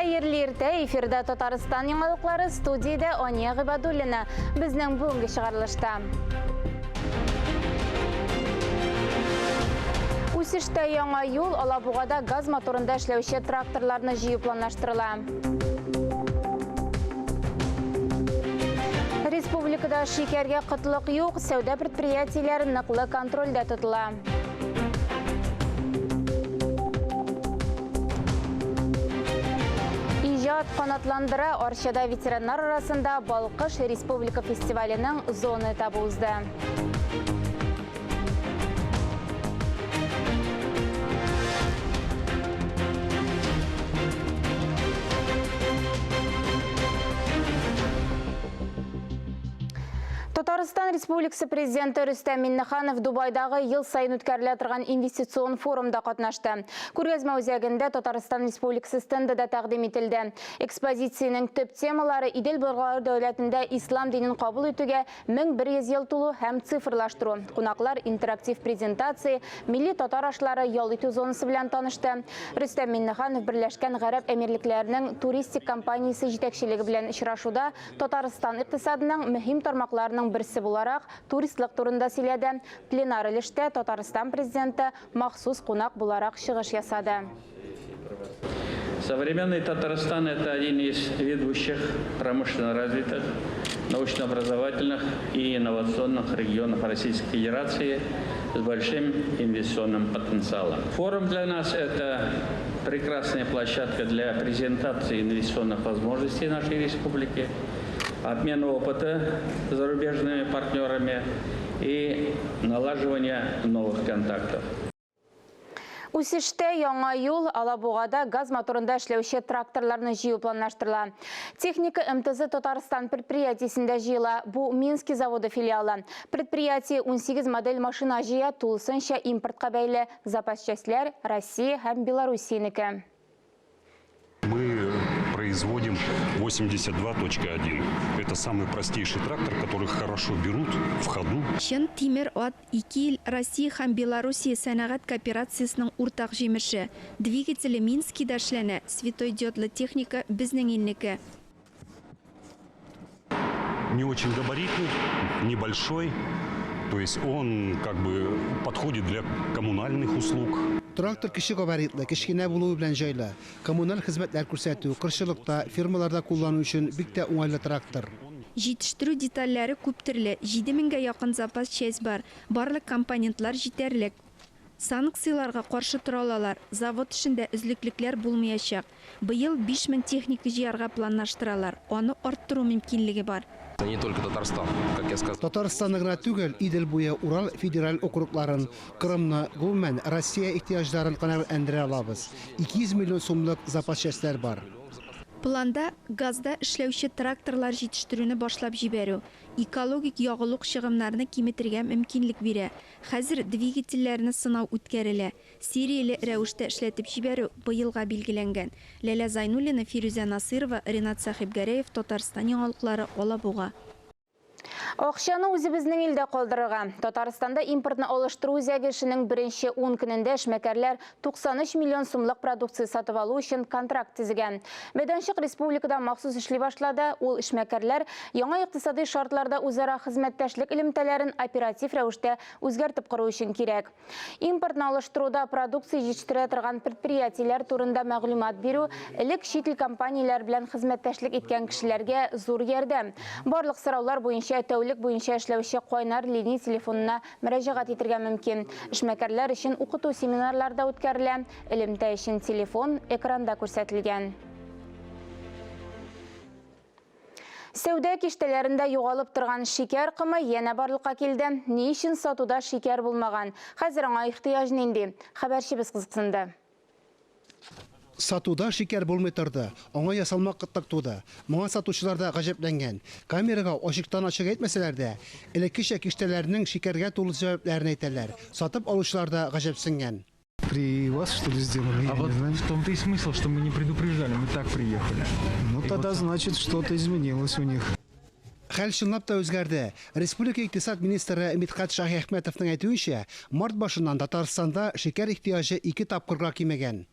Хәерле иртә, эфирда Татарстан яңалыклары, студиядә Ания Гыйбадуллина. Безнең бүгенге чыгарылышта. Үсештә яңа юл, Алабугада газ моторында эшләүче тракторларны җыю планлаштырыла. Республикада шикәргә кытлык юк, сәүдә предприятиеләре ныклы контрольдә тотыла. Иҗат канатландыра. Арчада ветераннар арасында Балкыш республика фестиваленең зона этабы узды. Татарстан Республикасы Президенты Рөстәм Миннеханов Дубайдагы ел саен үткәрелә торган инвестицион форумда катнашты. Күргәзмә үзәгендә Татарстан Республикасы стенды да тәкъдим ителде. Экспозициянең төп темалары Идел Болгар дәүләтендә ислам динен кабул итүгә 1100 ел тулу һәм цифрлаштыру. Кунаклар интерактив презентация, милли татар ашлары, ял итү зонасы белән танышты. Рөстәм Миннеханов Берләшкән Гарәп Әмирлекләренең туристик компаниясе җитәкчелеге белән очрашуда Татарстан икътисадының мөһим тармакларының берсе буларак, туристлык турында сөйләде. Пленар өлештә Татарстан Президенты махсус кунак буларак чыгыш ясады. Современный Татарстан – это один из ведущих промышленно развитых, научно-образовательных и инновационных регионов Российской Федерации с большим инвестиционным потенциалом. Форум для нас – это прекрасная площадка для презентации инвестиционных возможностей нашей республики, обмена опыта с зарубежными партнерами и налаживания новых контактов. Үсештә яңа юл, Алабугада газ моторында эшләүче тракторларны җыю планлаштырыла. Техника МТЗ Татарстан предприятиесендә җыела. Бу Минский заводы филиалы. Предприятие 18 модель машина җыя, тулысынча импортка бәйле. Запас частьләр Россия һәм Белоруссиянеке. Мы производим 82.1. Это самый простейший трактор, который хорошо берут в ходу. Чын тимер ат, ике ил, Россия һәм Белоруссия сәнәгать кооперациясенең уртак җимеше. Двигателе Минскида эшләнә, светодиодлы техника безнең илнеке. Не очень габаритный, небольшой. То есть он как бы подходит для коммунальных услуг. Трактор кече габаритлы, кечкенә булуы белән җайлы. Коммуналь хезмәтләр күрсәтү, кырчылыкта, фермаларда куллану өчен бик тә уңайлы трактор. Җитештерү детальләре күптөрле, 7000 гә якын запас часть бар, барлык компонентлар җитәрлек. Санкцияләргә каршы тора алалар, завод эшендә өзлеклекләр булмыячак. Быел 5000 техника җыярга планлаштыралар, аны арттыру мөмкинлеге бар. Не только Татарстан, как я сказал. Татарстанны гына түгел, Идел буе, Урал федераль округларын, Кырымны, гомумән, Россия ихтыяҗларын канәгатьләндерә алабыз. 200 миллион сумлык запас частьләр бар. Планда, газда эшләүче тракторлар җитештерүне башлап җибәрү. Экологик ягулык чыгымнарны киметергә мөмкинлек бирә. Хәзер двигательләрне сынау үткәрелә. Серияле рәвештә эшләтеп җибәрү быелга билгеләнгән. Ләлә Зайнуллина, Фирүзә Насыйрова, Ринат Сәхибгәрәев, Татарстан яңалыклары, Алабуга. Акчаны үзебезнең илдә калдырырга. Татарстанда импортны алыштыру үзәге эшенең беренче ун көнендә эшмәкәрләр 93 миллион сумлык продукция сатып алу өчен контракт төзегән. Мәйданчык республикада махсус эшли башлады. Ул эшмәкәрләр яңа икътисадый шартларда үзара хезмәттәшлек элемтәләрен оператив рәвештә үзгәртеп кору өчен кирәк. Импортны алыштыруда продукция җитештерә торган предприятиеләр турында мәгълүмат бирү, элек чит ил компанияләре белән хезмәттәшлек иткән кешеләргә зур ярдәм. Барлык сораулар буенча тәүлек буенча эшләүче кайнар линия телефонына мөрәҗәгать итергә мөмкин. Эшмәкәрләр өчен укыту семинарлары да үткәрелә. Элемтә өчен телефон экранда күрсәтелгән. Сәүдә киштәләрендә югалып торган шикәр комы янә барлыкка килде. Ни өчен сатуда шикәр булмаган? Хәзер аңа ихтыяҗ нинди? Хәбәрчебез кызыксынды. Сатуда шикәр булмый торды, аңа ясалма кытлык туды. Моңа сатучылар да гаҗәпләнгән. Камерага ачыктан-ачык әйтмәсәләр дә, элеккечә киштәләрнең шикәргә тулы сәбәпләрен әйтәләр. Сатып алучылар да гаҗәпсенгән. При вас, что ли, сделали? А Я вот не знаю. в том-то и смысл, что мы не предупреждали, мы так приехали. Ну, И тогда, вот значит, что-то изменилось у них. Хәл чынлап та үзгәрде. Республика икътисад министры Мидхәт Шаһиәхмәтовның әйтүенчә, март башыннан Татарстанда шикәр ихтыяҗы ике тапкырга кимегән.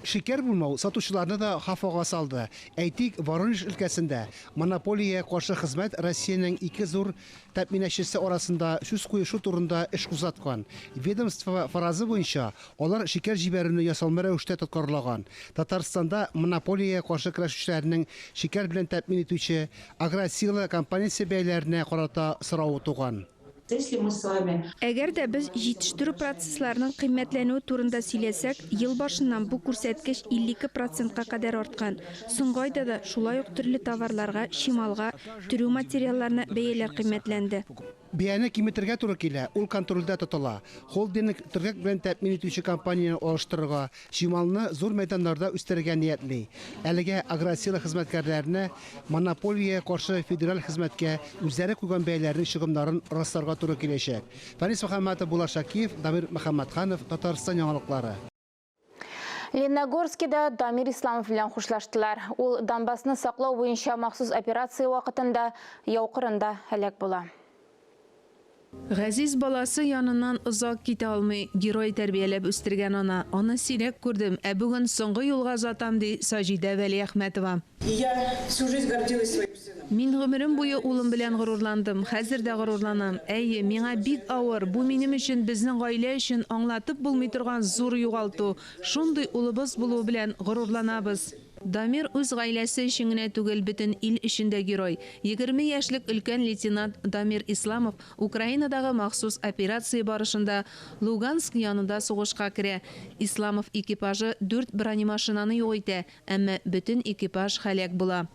Шикәр булмау сатучыларны да хафага салды. Әйтик, Воронеж өлкәсендә монополиягә каршы хезмәт Россиянең ике зур тәэминатчысы арасында сүз куешу турында эш кузгаткан. Ведомство фаразы буенча, алар шикәр җибәрүне ясалма рәвештә тоткарлаган. Татарстанда монополиягә каршы көрәшүчеләрнең шикәр белән тәэмин итүче Агросила компаниясе бәяләренә карата соравы туган. Если мы с вами Әгәр дә без җитештерү процессларының кыйммәтләнүе турында сөйләсәк, ел башыннан бу күрсәткеч 52 процентка кадәр арткан. Соңгы айда да шулай ук төрле товарларга, чималга, төрү материалларына бәяләр кыйммәтләнде. Бәяне киметергә туры килә, ул контрольдә тотыла. Холдинг төргәк белән тәэмин итүче компанияне алыштырырга, чималны зур мәйданнарда үстерергә ниятли. Әлегә Агросила хезмәткәрләренә монополиягә каршы федераль хезмәткә үзләре куйган бәяләрнең чыгымнарын расларга туры киләчәк. Фәнис Мөхәммәтов, Булат Шакиев, Дамир Мөхәммәтханов, Татарстан яңалыклары. Лениногорскида Дамир Исламов белән хушлаштылар. Ул Донбассны саклау буенча махсус операция вакытында яу кырында һәлак була. Газиз баласы яныннан озак китә алмый. Герой тәрбияләп үстергән ана. Аны сирәк күрдем, ә бүген соңгы юлга озатам, ди Саҗидә Вәлиәхмәтова. Я всю жизнь гордилась своим сыном. Мин гомерем буе улым белән горурландым, хәзер дә горурланам. Әйе, миңа бик авыр. Бу минем өчен, безнең гаилә өчен аңлатып булмый торган зур югалту. Шундый улыбыз булуы белән горурланабыз. Дамир үз гаиләсе өчен генә түгел, бөтен ил өчен дә герой. 20 яшьлек өлкән лейтенант Дамир Исламов Украинадагы махсус операция барышында Луганск янында сугышка керә. Исламов экипажы дүрт бронемашинаны юк итә, әмма бөтен экипаж һәлак була.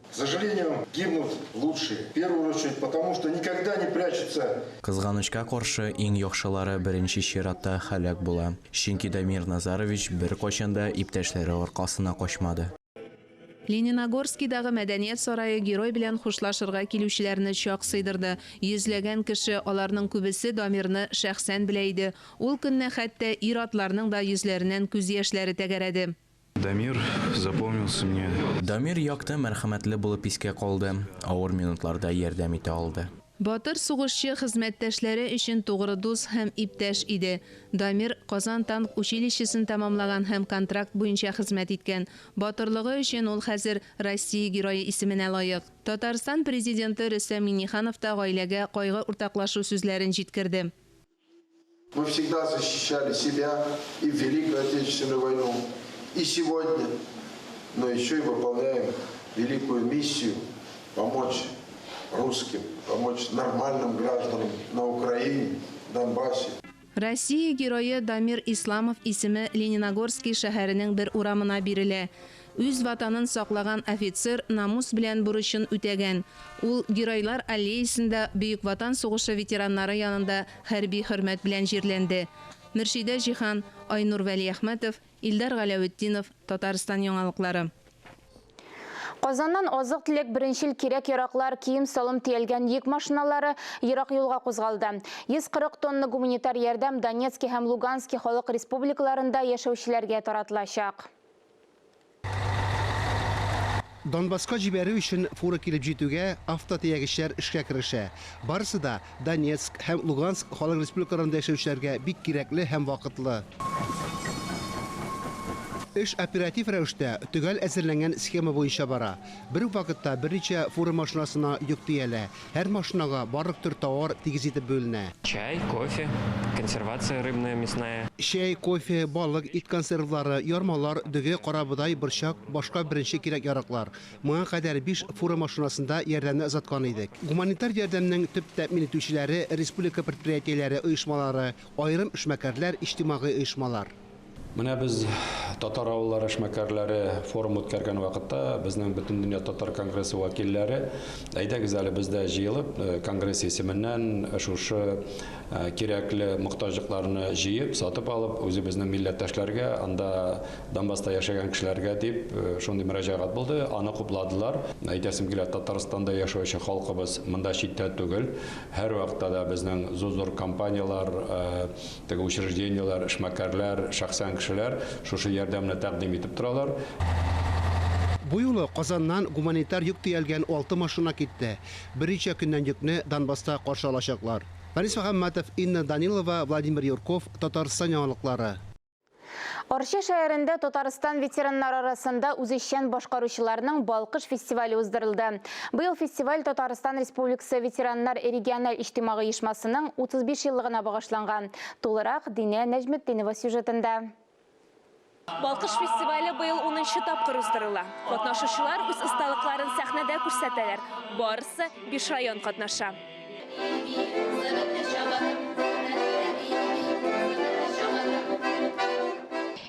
К сожалению, гибнут лучшие. В первую очередь потому, что никогда не прячутся. Кызганычка каршы, иң яхшылары беренче чиратта һәлак була. Чөнки Дамир Назарович беркайчан да иптәшләре аркасына качмады. Лениногорскидагы мәдәният сарае герой белән хушлашырга килүчеләрне чак сыйдырды. Йөзләгән кеше, аларның күбесе Дамирны шәхсән белә иде. Ул көнне хәтта ир-атларның да йөзләреннән күз яшьләре тәгәрәде. Дамир запомнился мне. Дамир якты, мәрхәмәтле булып искә калды, авыр минутларда ярдәм итә алды. Батыр сугышчы хезмәттәшләре өчен тугры дус һәм иптәш иде. Дамир Казан танк училищесын тәмамлаган һәм контракт буенча хезмәт иткән. Батырлыгы өчен ул хәзер Россия Герое исеменә лаек. Татарстан Президенты Рөстәм Миңнеханов та гаиләгә кайгы уртаклашу сүзләрен җиткерде. Мы всегда защищали себя и в Великую Отечественную войну, и сегодня, но еще и выполняем великую миссию помочь русским, помочь нормальным гражданам на Украине, Донбассе. Россия Герое Дамир Исламов исеме Лениногорский шәһәренең бер урамына бирелә. Үз ватанын саклаган офицер намус белән бурычын үтәгән. Ул Геройлар аллеясында Бөек Ватан сугышы ветераннары янында хәрби хөрмәт белән җирләнде. Мөршидә Җиһан, Айнур Вәлиәхмәтов, Илдар Галәветдинов, Татарстан яңалыклары. Казаннан азык-төлек, беренчел кирәк-яраклар, кием-салым төялгән йөк машиналары ерак юлга кузгалды. 140 тонна гуманитар ярдәм Донецки һәм Лугански халык республикаларында яшәүчеләргә таратылачак. Донбасска җибәрү өчен фура килеп җитүгә автотөягечләр эшкә керешә. Барысы да Донецк һәм Луганск халык республикаларында яшәүчеләргә бик кирәкле һәм вакытлы. Эш оператив рәвештә, төгәл әзерләнгән схема буенча бара. Бер үк вакытта берничә фура машинасына йөк төялә. Һәр машинага барлык төр товар тигез итеп бүленә. Чай, кофе, консервация рыбная, мясная. Чәй, кофе, балык, ит консервлары, ярмалар, дөге, карабодай, борчак, башка беренче кирәк-яраклар. Моңа кадәр биш фура машинасында ярдәмне озаткан идек. Гуманитар ярдәмнең төп тәэмин итүчеләре республика предприятиеләре, оешмалары, аерым эшмәкәрләр, иҗтимагый оешмалар. Менә без татар авыллары эшмәкәрләре форум үткәргән вакытта безнең Бөтендөнья татар конгрессы вәкилләре, әйдәгез әле без дә җыелып, конгресс исеменнән шушы кирәкле мохтаҗлыкларны җыеп, сатып алып, үзебезнең милләттәшләргә, анда Донбасста яшәгән кешеләргә дип шундый мөрәҗәгать булды, аны хупладылар. Әйтәсем килә, Татарстанда яшәүче халкыбыз монда читтә түгел. Һәрвакытта да безнең зур-зур компанияләр, теге учреждениеләр, эшмәкәрләр, шәхсән кешеләр шушы ярдәмне тәкъдим итеп торалар. Бу юлы Казаннан гуманитар йөк төялгән алты машина китте. Берничә көннән йөкне Донбасста каршы алачаклар. Фәнис Мөхәммәтов, Инна Данилова, Владимир Юрков, Татарстан яңалыклары. Арча шәһәрендә Татарстан ветераннары арасында үзешчән башкаручыларның Балкыш фестивале уздырылды. Быел фестиваль Татарстан Республикасы ветераннар региональ иҗтимагый оешмасының 35 еллыгына багышланган. Тулырак Динә Нәҗметдинова сюжетында. Балкыш фестивале быел унынчы тапкыр уздырыла. Катнашучылар үз осталыкларын сәхнәдә күрсәтәләр. Барысы биш район катнаша.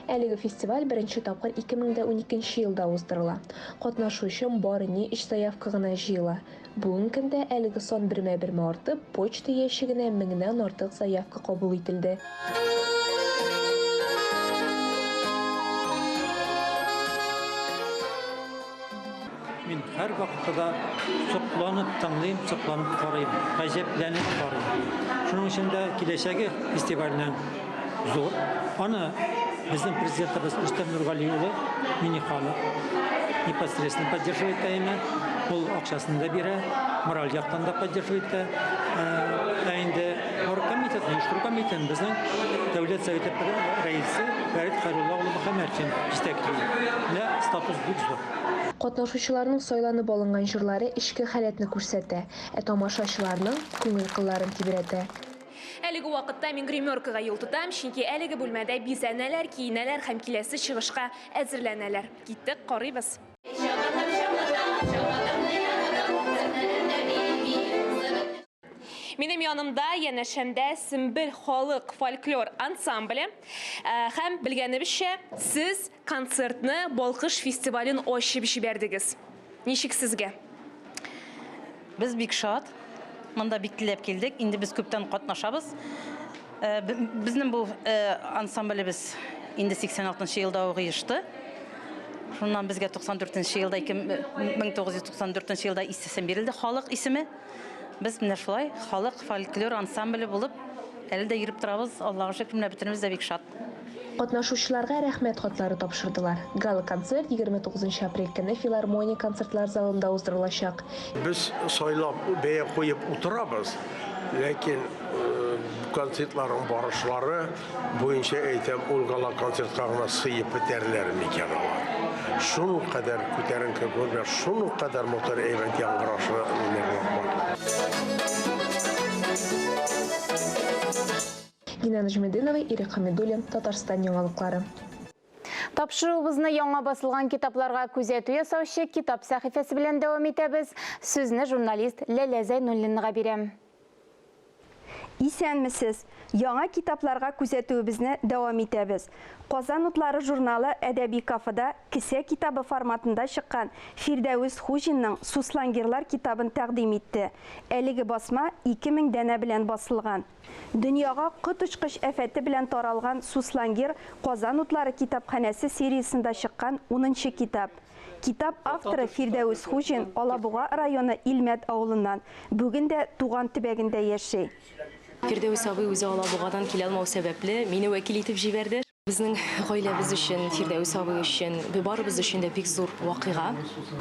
Әлеге фестиваль беренче тапкыр 2012 нче елда уздырыла. Катнашу өчен бары ни өч заявка гына җыела. Бүгенге көндә әлеге сан бермә-бермә артып, почта ящигенә меңнән артык заявка кабул ителде. Мин һәрвакытта да сокланып тыңлыйм, сокланып карыйм, гаҗәпләнеп карыйм. Шуның өчен дә киләчәге фестивальнең зур. Аны безнең президентыбыз Рөстәм Нургали улы Миннеханов непосредственно поддерживает итә. Ул акчасын да бирә, мораль яктан да поддерживает итә. Ә инде оргкомитетны, оештыру комитетын безнең Дәүләт Советы рәисе Фәрит Хәйрулла улы Мөхәммәтшин җитәкли. Менә статус бик зур. Катнашучыларның сайланып алынган җырлары эчке халәтне күрсәтә, ә тамашачыларның күңел кылларын тибрәтә. Әлеге вакытта мин гримеркага юл тотам, чөнки әлеге бүлмәдә бизәнәләр, киенәләр һәм киләсе чыгышка әзерләнәләр. Киттек, карыйбыз. Минем янымда, янәшәмдә Сембер халык фольклор ансамбле. Э, һәм белгәнебезчә, сез концертны Балкыш фестивален ачып җибәрдегез. Ничек сезгә? Без бик шат. Монда бик теләп килдек. Инде без күптән катнашабыз. Э, безнең бу э, ансамблебез инде 86 елда ук оешты. Шуннан безгә 94 елда 1994 елда исем бирелде, халык исеме. Без менә шулай халык фольклор ансамбле булып әле дә йөреп торабыз. Аллага шөкер, менә бөтенебез дә бик шат. Катнашучыларга рәхмәт хатлары тапшырдылар. Гала-концерт 29 апрель көнне Филармония концертлар залында уздырылачак. Без сайлап, бәя куеп утырабыз, ләкин концертларның барышлары буенча әйтәм, ул гала-концертка гына сыеп бетәрләр микән алар? Шуның кадәр күтәренке күренә, шуның кадәр матур әйбәт яңгырашлы номерлар бар. Динә Нәҗметдинова, Ирек Хәмидуллин, Татарстан яңалыклары. Тапшыруыбызны яңа басылган китапларга күзәтү ясаучы китап сәхифәсе белән дәвам итәбез. Сүзне журналист Ләлә Зәйнуллинага бирәм. Исәнмесез! Яңа китапларга күзәтүебезне дәвам итәбез. Казан утлары журналы әдәби кафеда кесә китабы форматында чыккан Фирдәвес Хуҗинның Суслонгерлар китабын тәкъдим итте. Әлеге басма 2000 данә белән басылган. Дөньяга коточкыч афәте белән таралган Суслонгер Казан утлары китапханәсе сериясендә чыккан унынчы китап. Китап авторы Фирдәвес Хуҗин Алабуга районы Илмәт авылыннан, бүген дә туган төбәгендә яши. Фирдәвес абый үзе Алабугадан килә алмау сәбәпле, мине вәкил итеп җибәрде. Безнең гаиләбез өчен, Фирдәвес абый өчен, барыбыз өчен дә бик зур вакыйга.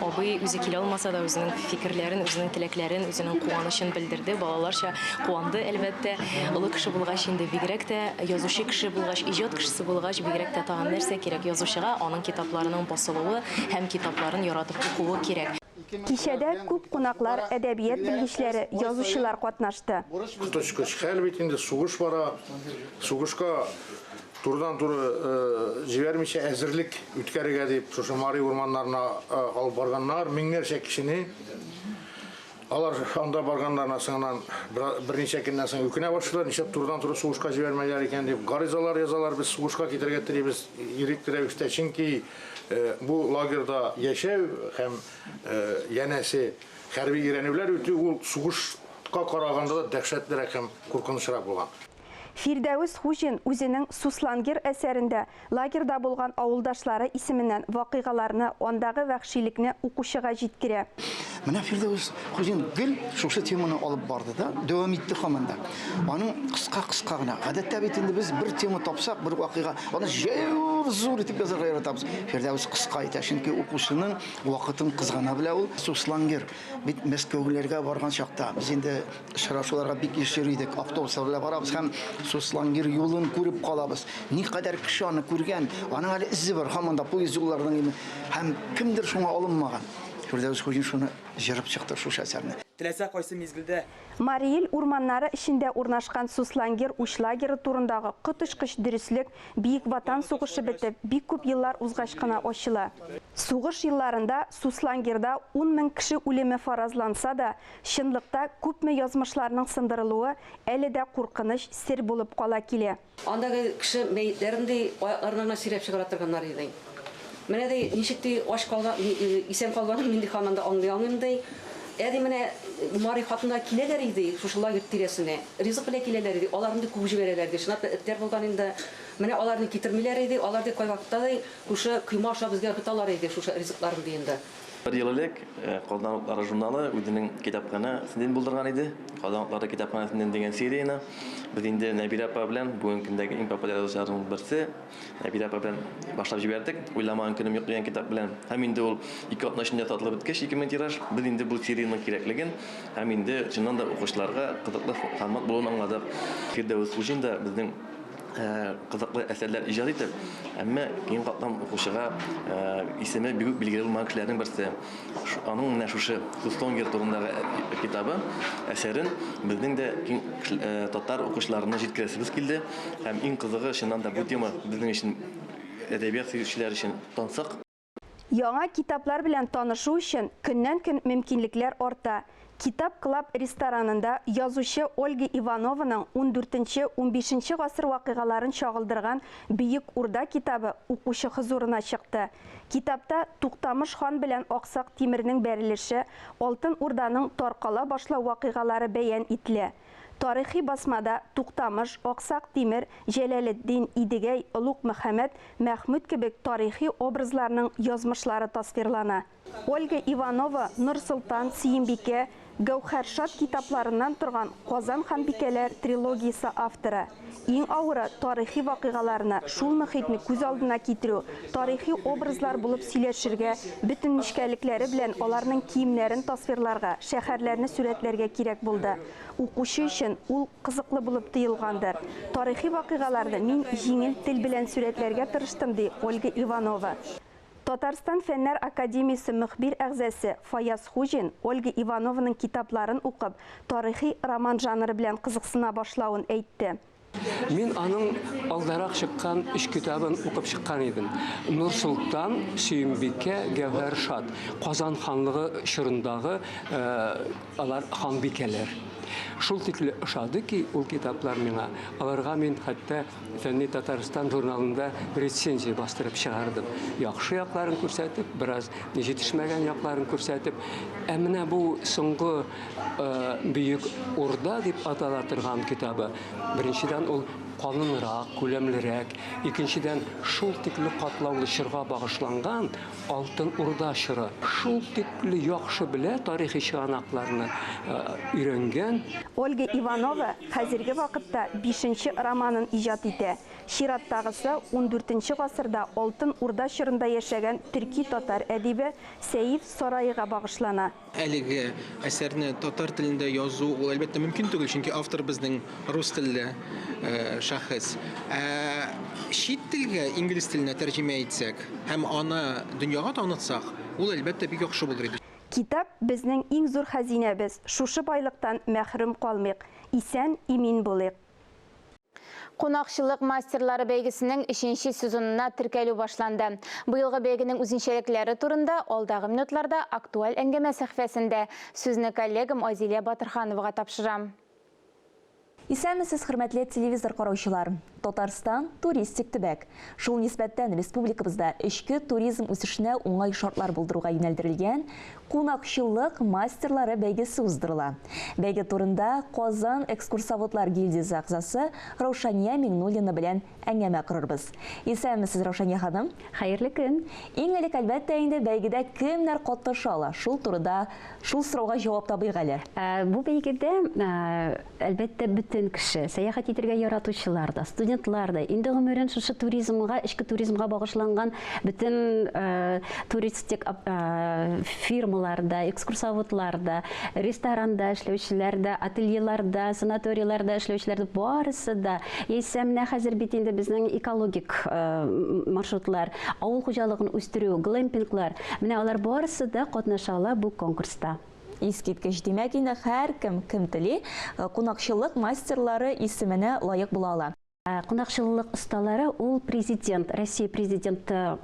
Абый үзе килә алмаса да, үзенең фикерләрен, үзенең теләкләрен, үзенең куанычын белдерде. Балаларча куанды, әлбәттә. Олы кеше булгач инде бигрәк тә, язучы кеше булгач, иҗат кешесе булгач, бигрәк тә тагын нәрсә кирәк язучыга, аның китапларының басылуы һәм китапларын яратып укуы кирәк. Кичәдә күп кунаклар, әдәбият белгечләре, язучылар катнашты. Коточкыч хәл бит инде, сугыш бара. Сугышка турыдан-туры җибәрмичә әзерлек үткәрергә дип, шушы Мари урманнарына алып барганнар меңнәрчә кешене. Алар анда барганнарына соңыннан берничә көннән соң үкенә башлыйлар, нишләп турыдан-туры сугышка җибәрмәделәр икән дип. Гаризалар язалар, без сугышка китәргә телибез ирекле рәвештә, чөнки бу лагерьда яшәү һәм янәсе хәрби өйрәнүләр үтү ул сугышка караганда да дәһшәтлерәк һәм куркынычрак булган. Фирдәвес Хуҗин үзенең Суслонгер әсәрендә лагерьда булган авылдашлары исеменнән вакыйгаларны, андагы вәхшилекне укучыга җиткерә. Менә Фирдәвес Хуҗин гел шушы теманы алып барды да, дәвам итте һаман да. Аның кыска-кыска гына. Гадәттә бит инде без бер тема тапсак, бер вакыйга, аны зур итеп язарга яратабыз. Фирдәвес кыска итә, чөнки укучының вакытын кызгана белә ул. Суслонгер бит Мәскәүләргә барган чакта без инде очрашуларга бик еш йөри идек, автобуслар белән барабыз һәм Суслонгер юлын күреп калабыз. Никадәр кеше аны күргән, аның әле эзе бар, һаман да поезд юлларының һәм кемдер шуңа алынмаган. Фирдәвес Хуҗин шуны җырып чыкты шушы әсәрне. Теләсә кайсы мизгелдә. Мари Ил урманнары эчендә урнашкан Суслонгер уч лагеры турындагы коточкыч дөреслек Бөек Ватан сугышы бетеп, бик күп еллар узгач кына ачыла. Сугыш елларында Суслонгерда ун мең кеше үлеме фаразланса да, чынлыкта күпме язмышларның сындырылуы әле дә куркыныч сер булып кала килә. Андагы кеше мәетләрен, ди, аякларына гына сөйрәп чыгара торганнар иде, ди. Менә, ди, ничек, ди, ач калган, исән калганын мин, ди, һаман да аңлый алмыйм, ди. Ә, ди, менә мари хатыннар киләләр иде, ди, шушы лагерь тирәсенә. Ризык белән киләләр иде, аларны, ди, куып җибәрәләр иде. Чынлап та этләр булган инде. Менә аларны китермиләр иде, алар, ди, кайвакытта, ди, шушы койма аша безгә ыргыталар иде шушы ризыкларын, ди инде. Бер ел элек Казан утлары журналы үзенең китапханәсен булдырган иде. Казан утлары китапханәсеннән дигән серияне без инде Нәбирә апа белән бүгенге көндәге иң популяр язучыларның берсе Нәбирә апа белән башлап җибәрдек. Уйламаган көнем юк дигән китап белән. Һәм инде ул ике атна эчендә сатылып беткәч, 2000 тираж, без инде бу сериянең кирәклеген һәм инде чыннан да укучыларга кызыклы формат булуын аңладык. Фирдәвес Хуҗин да безнең кызыклы әсәрләр иҗат итеп, әмма киң катлам укучыга исеме бик үк билгеле булмаган кешеләрнең берсе. Аның менә шушы Суслонгер турындагы китабы, әсәрен безнең дә киң татар укучыларына җиткерәсебез килде. Һәм иң кызыгы, чыннан да бу тема безнең өчен әдәбият сөючеләр өчен тансык. Яңа китаплар белән танышу өчен көннән-көн мөмкинлекләр арта. Китап Клаб ресторанында язучы Ольга Иванованың ундүртенче-унбишенче гасыр вакыйгаларын чагылдырган Бөек Урда китабы укучы хозурына чыкты. Китапта Туктамыш хан белән Аксак Тимернең бәрелеше, Алтын Урданың таркала башлау вакыйгалары бәян ителә. Тарихи басмада Туктамыш, Аксак Тимер, Җәләлетдин, Идегәй, Олуг Мөхәммәд, Мәхмүт кебек тарихи образларның язмышлары тасвирлана. Ольга Иванова Нурсолтан, Сөембикә, Гәүһәршад китапларыннан торган Казан ханбикәләр трилогиясе авторы. Иң авыры, тарихи вакыйгаларны, шул мөхитне күз алдына китерү, тарихи образлар булып сөйләшергә, бөтен нечкәлекләре белән аларның киемнәрен тасвирларга, шәһәрләрне сурәтләргә кирәк булды. Укучы өчен ул кызыклы булып тоелгандыр. Тарихи вакыйгаларны мин җиңел тел белән сурәтләргә тырыштым, ди Ольга Иванова. Татарстан Фәннәр академиясе мөхбир әгъзасе Фаяз Хуҗин Ольга Иванованың китапларын укып, тарихи роман жанры белән кызыксына башлавын әйтте. Мин аның алдарак чыккан өч китабын укып чыккан идем. Нурсолтан, Сөембикә, Гәүһәршад. Казан ханлыгы чорындагы алар ханбикәләр. Шул тикле ошады ки, ул китаплар миңа. Аларга мин хәтта Фәнни Татарстан журналында рецензия бастырып чыгардым. Яхшы якларын күрсәтеп, бераз җитешмәгән якларын күрсәтеп. Ә менә бу соңгы Бөек Урда дип атала торган китабы, беренчедән, ул калынрак, күләмлерәк, икенчедән, шул тикле катлаулы чорга багышланган Алтын Урда чоры. Шул тикле яхшы белә тарихи чыганакларны, өйрәнгән. Ольга Иванова хәзерге вакытта бишенче романын иҗат итә. Чираттагысы, ундүртенче гасырда Алтын Урда чорында яшәгән төрки-татар әдибе Сәиф Сараига багышлана. Әлеге әсәрне татар телендә язу ул, әлбәттә, мөмкин түгел, чөнки автор безнең рус телле шәхес. Ә чит телгә, инглиз теленә тәрҗемә итсәк һәм аны дөньяга танытсак, ул, әлбәттә, бик яхшы булыр иде. Китап, безнең иң зур хәзинәбез, шушы байлыктан мәхрүм калмыйк, исән, имин булыйк. Кунакчыллык мастерлары бәйгесенең өченче сезонына теркәлү башланды. Быелгы бәйгенең үзенчәлекләре турында алдагы минутларда актуаль әңгәмә сәхифәсендә сүзне коллегам Айзилә Батырхановага тапшырам. Исәнмесез, хөрмәтле телевизор караучылар! Татарстан, туристик төбәк. Шул нисбәттән республикабызда эчке туризм үсешенә уңай шартлар булдыруга юнәлдерелгән Кунакчыллык мастерлары бәйгесе уздырыла. Бәйге турында Казан экскурсоводлар гильдиясе әгъзасы Раушания Миңнуллина белән әңгәмә корырбыз. Исәнмесез, Раушания ханым! Хәерле көн! Иң элек, әлбәттә инде, бәйгедә кемнәр катнаша ала? Шул турыда, шул сорауга җавап табыйк әле. Бу бәйгедә, әлбәттә, бөтен кеше, сәяхәт итәргә яратучылар да, студентлар да, инде гомерен шушы туризмга, эчке туризмга багышланган бөтен туристик фирмалар да, экскурсоводлар да, ресторанда эшләүчеләр дә, ательеларда, санаторийларда эшләүчеләр дә, барысы да. Яисә менә хәзер бит инде безнең экологик маршрутлар, авыл хуҗалыгын үстерү, глэмпинглар, менә алар барысы да катнаша ала бу конкурста. Искиткеч. Димәк, инде һәркем, кем тели, кунакчыллык мастерлары исеменә лаек була ала. Кунакчыллык осталары ул президент, Россия президенты,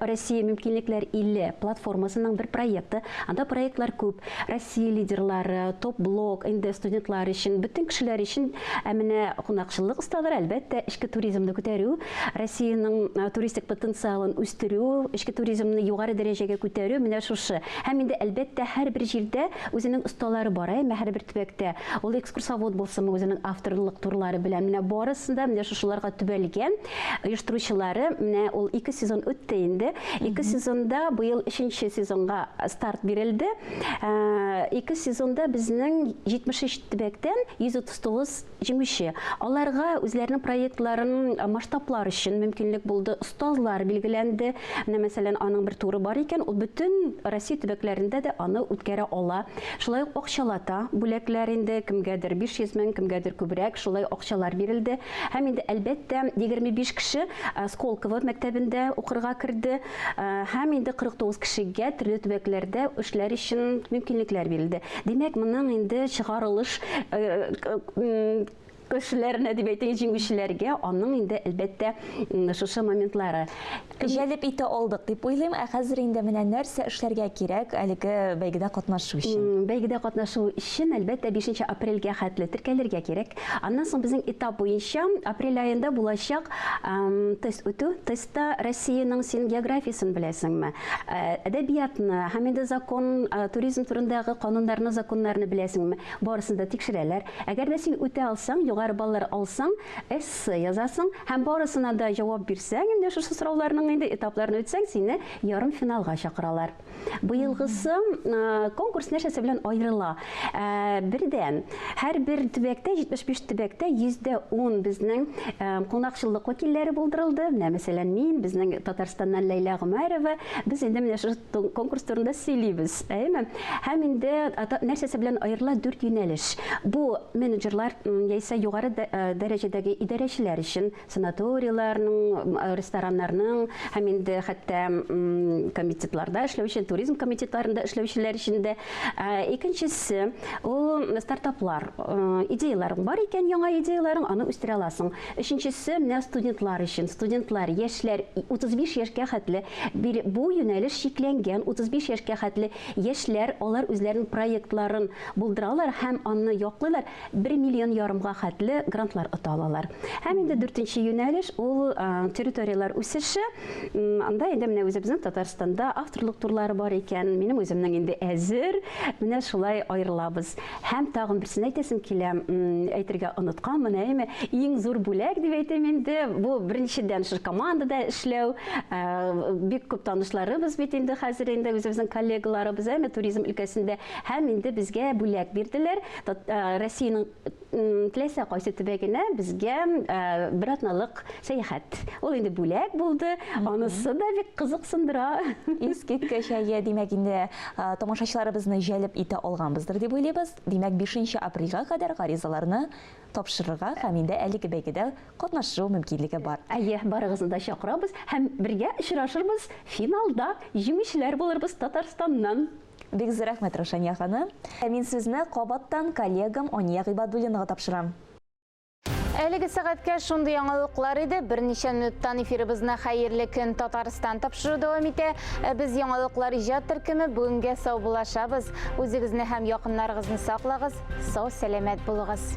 Россия мөмкинлекләр иле платформасының бер проекты. Анда проектлар күп. Россия лидерлары, топ-блог, инде студентлар өчен, бөтен кешеләр өчен. Ә менә кунакчыллык осталары, әлбәттә, эчке туризмны күтәрү, Россиянең туристик потенциалын үстерү, эчке туризмны югары дәрәҗәгә күтәрү, менә шушы. Һәм инде, әлбәттә, һәрбер җирдә үзенең осталары бар, әйме, һәрбер төбәктә. Ул экскурсовод булсынмы, үзенең авторлык турлары белән, менә барысын да менә шушыларга төбәлгән оештыручылары, менә ул ике сезон үтте инде. Ике сезонда быел өченче сезонга старт бирелде. Ике сезонда безнең 73 төбәктән 139 җиңүче. Аларга үзләренең проектларын масштаблар өчен мөмкинлек булды, остазлар билгеләнде. Менә, мәсәлән, аның бер туры бар икән, ул бөтен Россия төбәкләрендә дә аны үткәрә ала. Шулай ук акчалата бүләкләр инде, кемгәдер 500 мең, кемгәдер күбрәк, шулай акчалар бирелде. Һәм инде, әлбәттә, 25 кеше Сколково мәктәбендә укырга керде. Һәм инде 49 кешегә төрле төбәкләрдә эшләр өчен мөмкинлекләр бирелде. Димәк, моның инде чыгарылыш кешеләренә дип әйтик, җиңүчеләргә аның инде, әлбәттә, шушы моментлары. Җәлеп итә алдык дип уйлыйм. Ә хәзер инде менә нәрсә эшләргә кирәк әлеге бәйгедә катнашу өчен? Бәйгедә катнашу өчен, әлбәттә, 5 апрельгә хәтле теркәлергә кирәк. Аннан соң безнең этап буенча апрель аенда булачак тест үтү. Тестта Россиянең син географиясен беләсеңме, әдәбиятны һәм инде закон, туризм турындагы кануннарны, законнарны беләсеңме, барысын да тикшерәләр. Әгәр дә син үтә алсаң, югары баллар алсаң, эссе язасың һәм барысына да җавап бирсәң, инде шушы сорауларның инде этапларын үтсәң, сине ярымфиналга чакыралар. Быелгысы конкурс нәрсәсе белән аерыла? Бердән, һәрбер төбәктә, 75 төбәктә 10% безнең кунакчыллык вәкилләре булдырылды. Менә, мәсәлән, мин, безнең Татарстаннан Ләйлә Гомәрова, без инде менә шушы конкурс турында сөйлибез, әйеме? Һәм инде нәрсәсе белән аерыла дүрт юнәлеш. Бу менеджерлар яисә югары дәрәҗәдәге идарәчеләр өчен санаторийларның, рестораннарның һәм инде хәтта комитетларда эшләүче, туризм комитетларында эшләүчеләр өчен дә. Икенчесе ул стартаплар. Идеяларың бар икән, яңа идеяларың, аны үстерә аласың. Өченчесе менә студентлар өчен. Студентлар, яшьләр 35 яшькә хәтле бу юнәлеш чикләнгән. 35 яшькә хәтле яшьләр, алар үзләренең проектларын булдыралар һәм аны яклыйлар. 1 миллион ярымга хәтле грантлар ота алалар. Һәм инде дүртенче юнәлеш ул территорияләр үсеше. Анда инде менә үзебезнең Татарстанда авторлык турлары бар икән. Минем үземнең инде әзер. Менә шулай аерылабыз. Һәм тагын берсен әйтәсем килә, әйтергә онытканмын, әйеме? Иң зур бүләк дип әйтәм инде, бу беренчедән шушы командада эшләү, бик күп танышларыбыз бит инде хәзер инде үзебезнең коллегаларыбыз, әйеме, туризм өлкәсендә. Һәм инде безгә бүләк бирделәр. Россиянең теләсә кайсы төбәгенә безгә бер атналык сәяхәт. Ул инде бүләк булды, анысы да бик кызыксындыра. Искиткеч, әйе, димәк инде тамашачыларыбызны җәлеп итә алганбыздыр дип уйлыйбыз. Димәк, 5 апрельгә кадәр гаризаларны тапшырырга һәм инде әлеге бәйгедә катнашу мөмкинлеге бар. Әйе, барыгызны да чакырабыз һәм бергә очрашырбыз финалда, җиңүчеләр булырбыз Татарстаннан. Бик зур рәхмәт, Раушания ханым. Ә мин сүзне кабаттан коллегам Ания Гыйбадуллинага тапшырам. Әлеге сәгатькә шундый яңалыклар иде. Берничә минуттан эфирыбызны Хәерле көн Татарстан тапшыру дәвам итә. Ә без яңалыклар иҗат төркеме бүгенгә саубуллашабыз. Үзегезне һәм якыннарыгызны саклагыз, сау-сәламәт булыгыз.